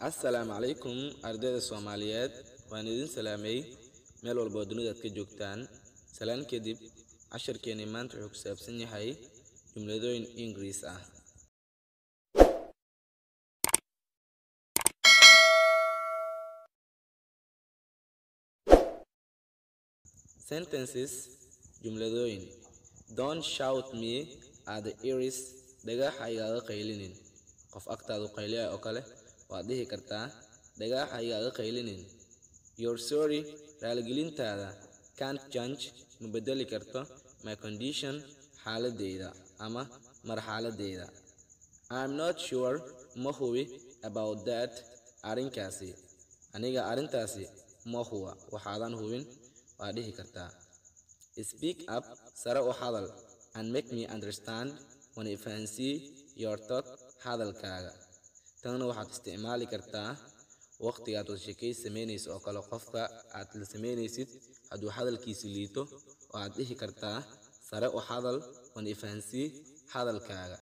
Assalaamu calaykum ardayda Soomaaliyeed, waan idin salaamay meel walba oo dunida aad ka joogtaan. Salaan kadib, casharkeeni maanta wuxuu ku saabsan yahay jumladooyin Ingiriis ah. Sentences, jumladooyin. Don't shout me at the ears, dhagaha igaaga qaylinin. Qof agtaadu qayliya oo kale waad dhihi kartaa dhagaha igaaga qaylinin. Your sorry, raaligelintaada, can't change, ma bedeli karto, my condition, xaaladeyda ama marxaladeyda. I'm not sure, ma hubi, about that, arrinkaasi. Aniga arrintaasi ma huba, waxaadan hubin waad dhihi kartaa. Speak up, sare u hadal, and make me understand, wana i fahansii, your thought, hadalkaaga. Tanna waxaad isticmaali kartaa waqtigaad wada sheekaysi samaynayso oo kale, qofka aad la samaynaysid hadduu hadalkiisa liito waxaad dhihi kartaa sare u hadal wana i fahansii hadalkaaga.